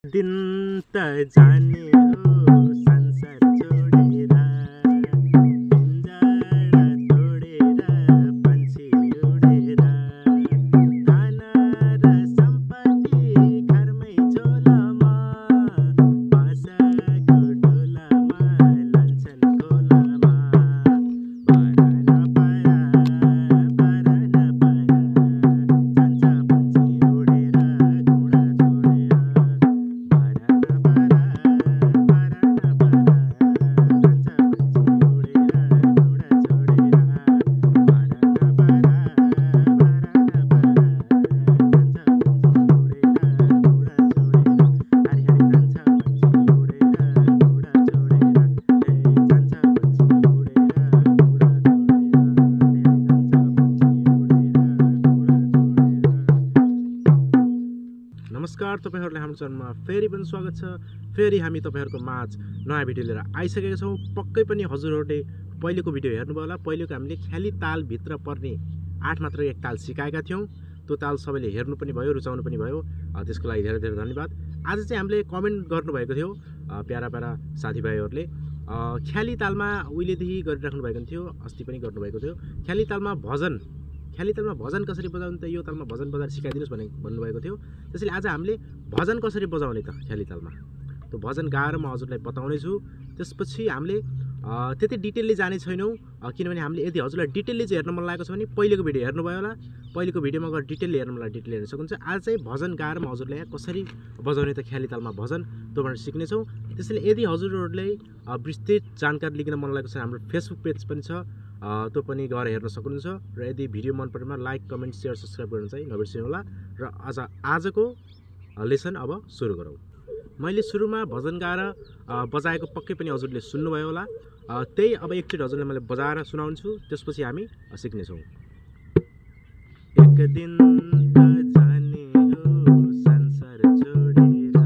दिन त जाने हो संसार छोडेर पिंजरा तोडेर पंछी उडेर धन र सम्पत्ति घरमै झोलामा बाँसको डोलामा लान्छन् खोलामा परान परा परान परा जान्छ पंछी उडेर घुँडा नमस्कार, तपाईहरुलाई हाम्रो च्यानलमा फेरि पनि स्वागत छ। फेरि हामी तपाईहरुको माझ नयाँ भिडियो लिएर आइसकेका छौं। पक्कै पनि हजुरहरुले पहिलेको भिडियो हेर्नुभयो होला। पहिलेको हामीले ख्याली ताल भित्र पर्ने 8 मात्र एक ताल सिकाएका थियौं। त्यो ताल सबैले हेर्नु पनि भयो, रुचाउनु पनि भयो। त्यसको लागि धेरै धेरै धन्यवाद। आज चाहिँ हामीले कमेन्ट गर्नुभएको थियो प्यारा प्यारा साथीभाइहरुले। ख्याली तालमा उहिलेदेखि गरिराख्नु भएको थियो, अस्ति पनि गर्नुभएको थियो। ख्याली तालमा भजन कसरी बजाउने त, यो तालमा भजन बजाएर सिकाइदिनुस् भने भन्नुभएको थियो। त्यसैले आज हामीले भजन कसरी बजाउने त ख्याली तालमा, त्यो भजन गाएर म हजुरलाई बताउने छु। त्यसपछि हामीले त्यति डिटेलली जाने छैनौं, किनभने हामीले यदि हजुरलाई डिटेलली चाहिँ हेर्न मन लागेको छ भने पहिलेको भिडियो हेर्नुभयो होला। पहिलेको भिडियोमा गएर डिटेलली हेर्न मन लाग्यो डिटेल हेर्न सक्नुहुन्छ। आज चाहिँ भजन गाएर म हजुरलाई कसरी बजाउने त ख्याली तालमा भजन त्योबाट सिक्नेछौँ। त्यसैले यदि हजुरहरूले विस्तृत जानकारी लिन मन लागेको छ हाम्रो फेसबुक पेज पनि छ, त्यो पनि गएर हेर्न सक्नुहुन्छ। र यदि भिडियो मन परेमा लाइक, कमेन्ट, सेयर, सब्स्क्राइब गर्न चाहिँ नबिर्सिनु होला। र आजको लेसन अब सुरु गरौँ। मैले सुरुमा भजन गाएर बजाएको पक्कै पनि हजुरले सुन्नुभयो होला। त्यही अब एकचोटि हजुरले मैले बजाएर सुनाउँछु, त्यसपछि हामी सिक्नेछौँ। एक दिन त जाने हो संसार छोडेर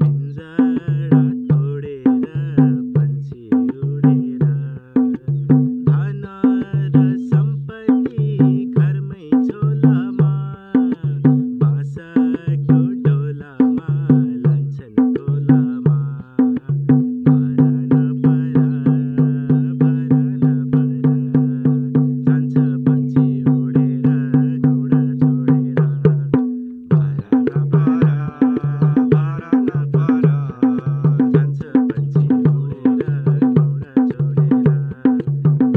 पिंजरा तोडेर पंछी उडेर धन र सम्पत्ति घरमै झोलामा बाँसको डोलामा लान्छन् खोलामा परान परा परान परा जान्छ पंछी उडेर घुँडा छोडेर परान परा परान परा जान्छ पंछी उडेर घुँडा छोडेर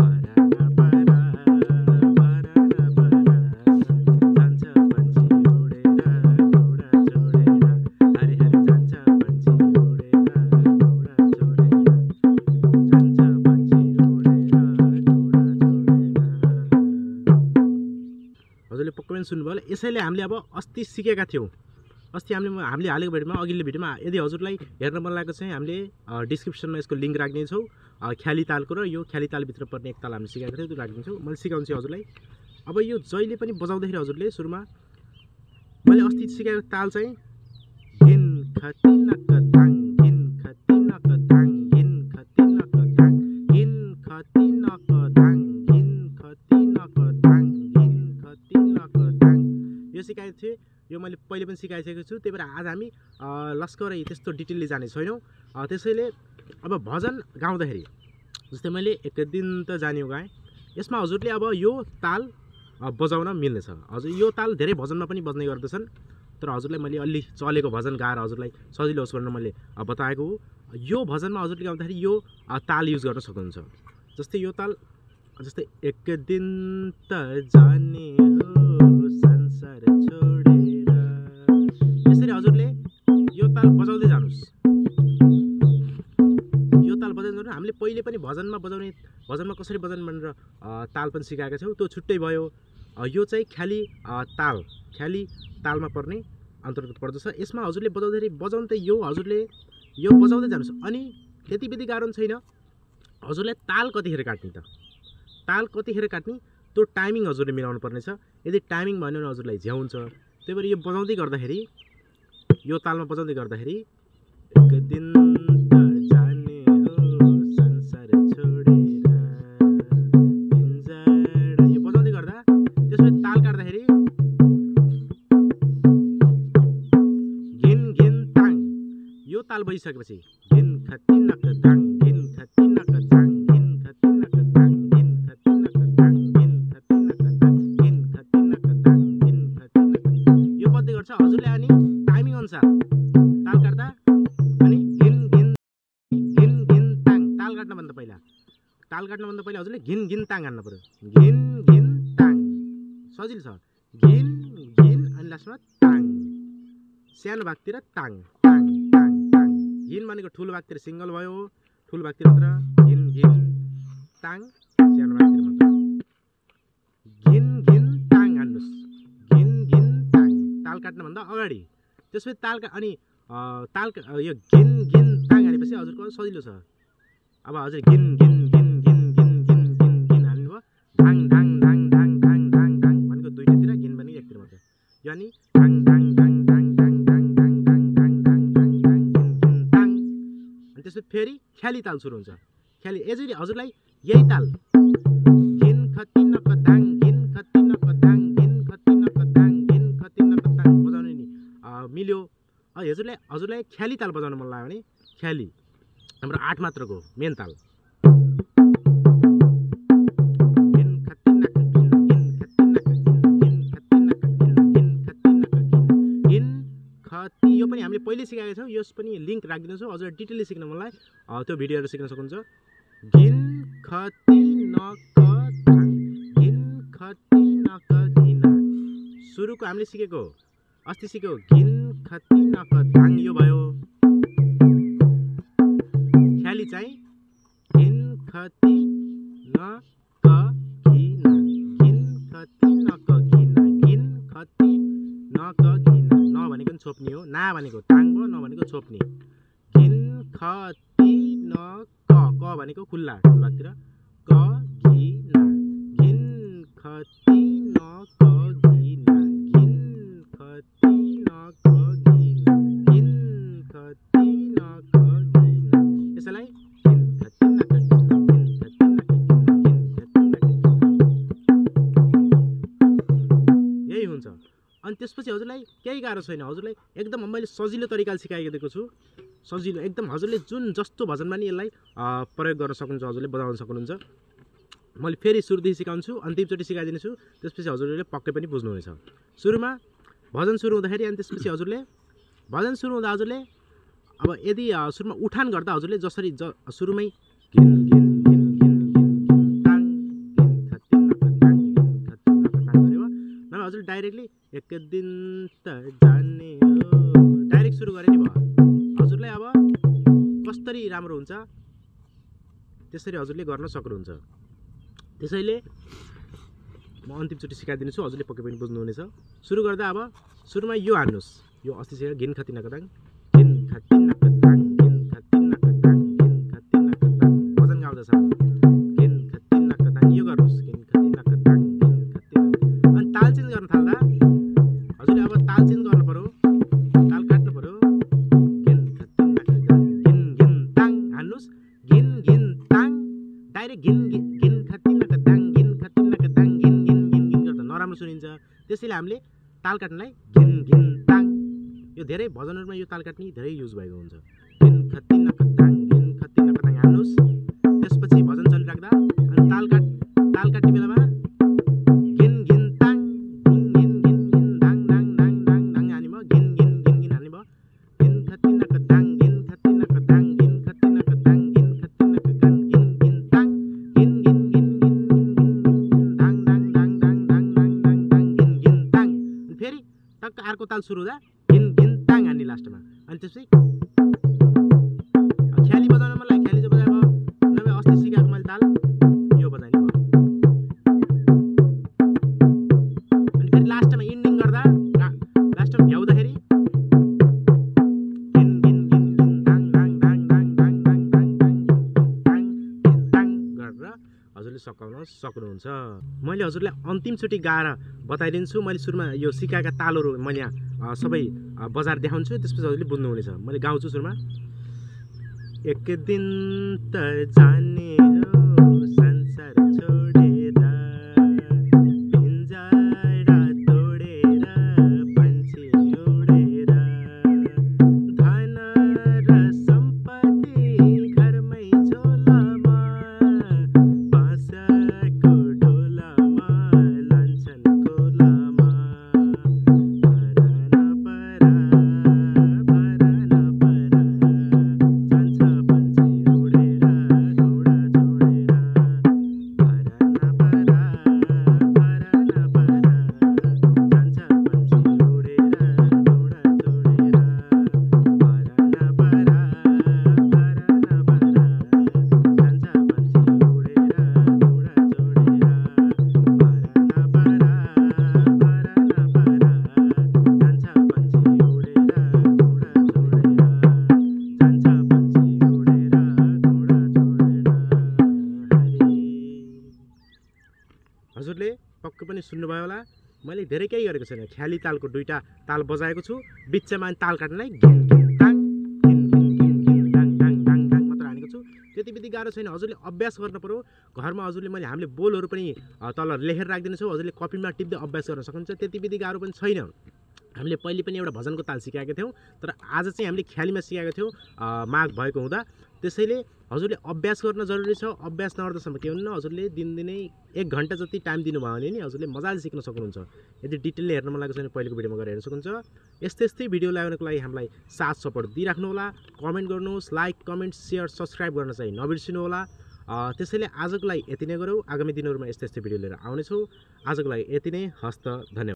परान परा परान परा जान्छ पंछी उडेर घुँडा छोडेर हरि हरि जान्छ पंछी उडेर घुँडा छोडेर जान्छ पंछी उडेर घुँडा छोडेर। हजुरले पक्कै पनि सुन्नुभयो होला। यसैले हामीले अब अस्ति सिकेका थियौं। अस्ति हामीले हालेको भिडियोमा, अघिल्लो भिडियोमा यदि हजुरलाई हेर्न मन लागेको छ हामीले डिस्क्रिप्सनमा यसको लिंक राख्नेछौँ। ख्याली तालको र यो ख्याली तालभित्र पर्ने एक ताल हामीले सिकाएको थियौँ, त्यो राखिदिन्छौँ। मैले सिकाउँछु हजुरलाई। अब यो जहिले पनि बजाउँदाखेरि हजुरले सुरुमा मैले अस्ति सिकाएको ताल चाहिँ घिन खतिनक धाङ घिन खतिनक धाङ घिन खतिनक धाङ घिन खतिनक धाङ घिन खतिनक धाङ घिन खतिनक धाङ, यो सिकाएको थिएँ। यो मैले पहिले पनि सिकाइसकेको छु। त्यही भएर आज हामी लस्करै त्यस्तो डिटेलली जाने छैनौँ। त्यसैले अब भजन गाउँदाखेरि जस्तै मैले एक दिन त जाने हो गाएँ, यसमा हजुरले अब यो ताल बजाउन मिल्नेछ। हजुर यो ताल धेरै भजनमा पनि बज्ने गर्दछन्, तर हजुरलाई मैले अलि चलेको भजन गाएर हजुरलाई सजिलो होस् भनेर मैले बताएको हो। यो भजनमा हजुरले गाउँदाखेरि यो ताल युज गर्न सक्नुहुन्छ। जस्तै यो ताल, जस्तै एक दिन त जाने हो संसार छोडेर, यसरी हजुरले यो ताल बजाउँदै जानुस्। यो ताल बजाउँदै जानु। हामीले पहिले पनि भजनमा कसरी बजाउने भनेर ताल पनि सिकाएका छौँ, त्यो छुट्टै भयो। यो चाहिँ ख्याली तालमा पर्ने अन्तर्गत पर्दछ। यसमा हजुरले बजाउन त यो हजुरले यो बजाउँदै जानुस्। अनि त्यति बेति गाह्रो छैन। हजुरलाई ताल कतिखेर काट्ने त, ताल कतिखेर काट्ने त्यो टाइमिङ हजुरले मिलाउनु पर्नेछ। यदि टाइमिङ भन्यो भने हजुरलाई झ्याउ हुन्छ। त्यही भएर यो बजाउँदै गर्दाखेरि, यो तालमा बजाउँदै गर्दाखेरि एक दिन त जाने हो संसार छोडेर पिंजरा, यो बजाउँदै गर्दा त्यसपछि ताल काट्दाखेरि घिन घिन ताल बजिसकेपछि घिन खति नक दाङ घिन खति नक दाङ घिन खति नक दाङ घिन खति नक दाङ घिन खति नक दाङ घिन खति नक दाङ घिन खति नक यो पद्य गर्छ हजुरले। अनि टाइमिङ अनुसार ताल काट्दा अनि घिन घिन घिन घिन ताङ ताल काट्नभन्दा पहिला हजुरले घिन घिन ताङ हान्नु पर्यो। घिन घिन ताङ सजिलो छ। घिन घिन अनि लास्टमा ताङ सानो भागतिर ताङ ताङ ताङ ताङ। घिन भनेको ठुलो भागतिर सिङ्गल भयो, ठुलो भागतिर मात्र घिन घिन ताङ सानो भागतिर मात्र घिन घिन ताङ हान्नुहोस्। घिन घिन ताङ ताल काट्नभन्दा अगाडि। त्यसपछि ताल अनि ताल यो घिन घिन ताङ हानेपछि हजुरको सजिलो छ। अब हजुर घिन घिन घिन घिन घिन घिन घिन घिन हाल्नुभयो। धाङ धाङ धाङ धाङ धाङ धाङ धाङ भनेको दुईटातिर, घिन भनेको एकतिर मात्र। यानि धाङ धाङ धाङ धाङ धाङ धाङ धाङ धाङ धाङ धाङ धाङ धाङ घिन घिन ताङ। अनि त्यसपछि फेरि ख्याली ताल सुरु हुन्छ। ख्याली यसरी हजुरलाई यही ताल घिन खति नक दाङ घिन खति नक दाङ घिन खति नक दाङ घिन खति नक दाङ बजाउने नि मिल्यो। हजुरलाई ख्याली ताल बजाउन मन लाग्यो भने ख्याली हाम्रो 8 मात्रको मेन ताल घिन खति नक घिन घिन खति नक घिन घिन खति नक घिन घिन खति नक घिन खति। यो पनि हामीले पहिले सिकाएका छौँ, यस पनि लिङ्क राखिदिन्छौँ। हजुर डिटेलली सिक्न मन लाग्यो त्यो भिडियोहरू सिक्न सक्नुहुन्छ। घिन खति नक दाङ घिन खति नक घिन सुरुको हामीले सिकेको अस्ति सिक्यो घिन खति नक दाङ यो भयो। ख्याली चाहिँ घिन खति नक घिन घिन खति नक घिन घिन खति नक घिन न भनेको नि छोप्ने हो, ना भनेको ताङ भयो, न भनेको छोप्ने। घिन खति नक क भनेको खुल्ला ठुलो भागतिर क घिन घिन खति नक घिन घिन खति नक घिन घिन खति नक घिन। यसलाई घिन खति नक घिन घिन खति नक घिन घिन खति नक यही हुन्छ। अनि त्यसपछि हजुरलाई केही गाह्रो छैन। हजुरलाई एकदम मैले सजिलो तरिकाले सिकाएको दिएको छु। सजिलो एकदम हजुरले जुन जस्तो भजनमा नि यसलाई प्रयोग गर्न सक्नुहुन्छ, हजुरले बजाउन सक्नुहुन्छ। मैले फेरि सुरुदेखि सिकाउँछु, अन्तिमचोटि सिकाइदिनेछु, त्यसपछि हजुरले पक्कै पनि बुझ्नुहुनेछ। सुरुमा भजन सुरु हुँदाखेरि अनि त्यसपछि हजुरले भजन सुरु हुँदा हजुरले अब यदि सुरुमा उठान गर्दा हजुरले जसरी सुरुमै घिन घिन घिन घिन घिन घिन ताङ घिन खति नक ताङ घिन खति नक ताङ गर्यो नभए हजुरले डाइरेक्टली एक दिन त जाने हो डाइरेक्ट सुरु गरे नि भयो। हजुरलाई अब कसरी राम्रो हुन्छ त्यसरी हजुरले गर्न सक्नुहुन्छ। त्यसैले म अन्तिमचोटि सिकाइदिन्छु, हजुरले पक्कै पनि बुझ्नुहुनेछ। सुरु गर्दा अब सुरुमा यो हान्नुहोस्, यो अस्ति सिकाएको घिन खति नक दाङ घिन खति नक दाङ घिन खति नक दाङ घिन खति नक दाङ भजन गाउँदैछ घिन खति नक दाङ यो गर्नुहोस् घिन खति नक दाङ घिन खति नक। अनि ताल चेन्ज गर्न थाल्दा हजुरले अब ताल चेन्ज गर्नु पर्यो, ताल काट्नु पर्यो। घिन खति नक दाङ घिन घिन ताङ हान्नुहोस् घिन घिन ताङ डाइरेक्ट घिन घिन खति नक दाङ घिन खति नक दाङ घिन घिन घिन घिन गर्दा नराम्रो सुनिन्छ। त्यसैले हामीले ताल काट्नलाई घिन घिन ताङ यो धेरै भजनहरुमा यो ताल काट्ने धेरै युज भएको हुन्छ। घिन खति नक दाङ घिन खति नक दाङ हान्नुहोस्। त्यसपछि भजन चलिराख्दा अनि ताल काट्ने बेलामा घिन घिन ताङ घिन घिन घिन घिन दाङ दाङ दाङ दाङ दाङ हान्ने भयो। घिन घिन घिन घिन हान्ने भयो। घिन खति नक दाङ घिन खति नक दाङ घिन खति नक दाङ घिन खति नक दाङ घिन घिन ताङ घिन घिन घिन घिन दाङ दाङ दाङ दाङ दाङ दाङ दाङ दाङ घिन घिन ताङ। अनि फेरि टक्क अर्को ताल सुरु हुँदा घिन घिन ताङ हान्ने लास्टमा। अनि त्यसपछि ख्याली बजाउन मन लाग्यो ख्याली चाहिँ बजायो नभए अस्ति सिकाएको मैले ताल यो बजाइने भयो। अनि फेरि लास्टमा इन्डिङ गर्दा लास्टमा भ्याउँदाखेरि घिन घिन घिन घिन दाङ दाङ दाङ दाङ दाङ दाङ दाङ दाङ दाङ घिन ताङ गरेर हजुरले सकाउन सक्नुहुन्छ। मैले हजुरलाई अन्तिमचोटि गाएर बताइदिन्छु। मैले सुरुमा यो सिकाएका तालहरू मैले यहाँ सबै बजार देखाउँछु, त्यसपछि हजुरले बुझ्नुहुनेछ। मैले गाउँछु सुरुमा एक दिन त जाने हो संसार छोडेर पिंजरा तोडेर पंछी उडेर धन र सुन्नुभयो होला। मैले धेरै केही गरेको छैन, ख्याली तालको 2टा ताल बजाएको छु, बिचमा ताल काट्नलाई घिन घिन ताङ घिन घिन घिन घिन डाङ डाङ डाङ डाङ मात्र हानेको छु। त्यति बित्ति गाह्रो छैन, हजुरले अभ्यास गर्न पर्यो। घरमा हजुरले हामीले बोलहरू पनि तल लेखेर राखिदिनेछौँ, हजुरले कपीमा टिप्दै अभ्यास गर्न सक्नुहुन्छ। त्यति बित्ति गाह्रो पनि छैन। हामीले पहिले पनि एउटा भजनको ताल सिकाएका थियौँ, तर आज चाहिँ हामीले ख्यालीमा सिकाएका थियौँ माघ भएको हुँदा। त्यसैले हजुरले अभ्यास गर्न जरुरी छ। अभ्यास नगर्दासम्म के हुन्न, हजुरले दिनदिनै 1 घन्टा जति टाइम दिनुभयो भने नि हजुरले मजाले सिक्न सक्नुहुन्छ। यदि डिटेलले हेर्न मन लागेको छ भने पहिलेको भिडियोमा गएर हेर्न सक्नुहुन्छ। यस्तै भिडियो ल्याउनको लागि हामीलाई साथ सपोर्ट दिइराख्नु होला। कमेन्ट गर्नुहोस्, लाइक कमेन्ट सेयर सब्सक्राइब गर्न चाहिँ नबिर्सिनु होला। त्यसैले आजको लागि यति नै गरौँ। आगामी दिनहरूमा यस्तै भिडियो लिएर आउनेछौँ। आजको लागि यति नै। हस्त, धन्यवाद।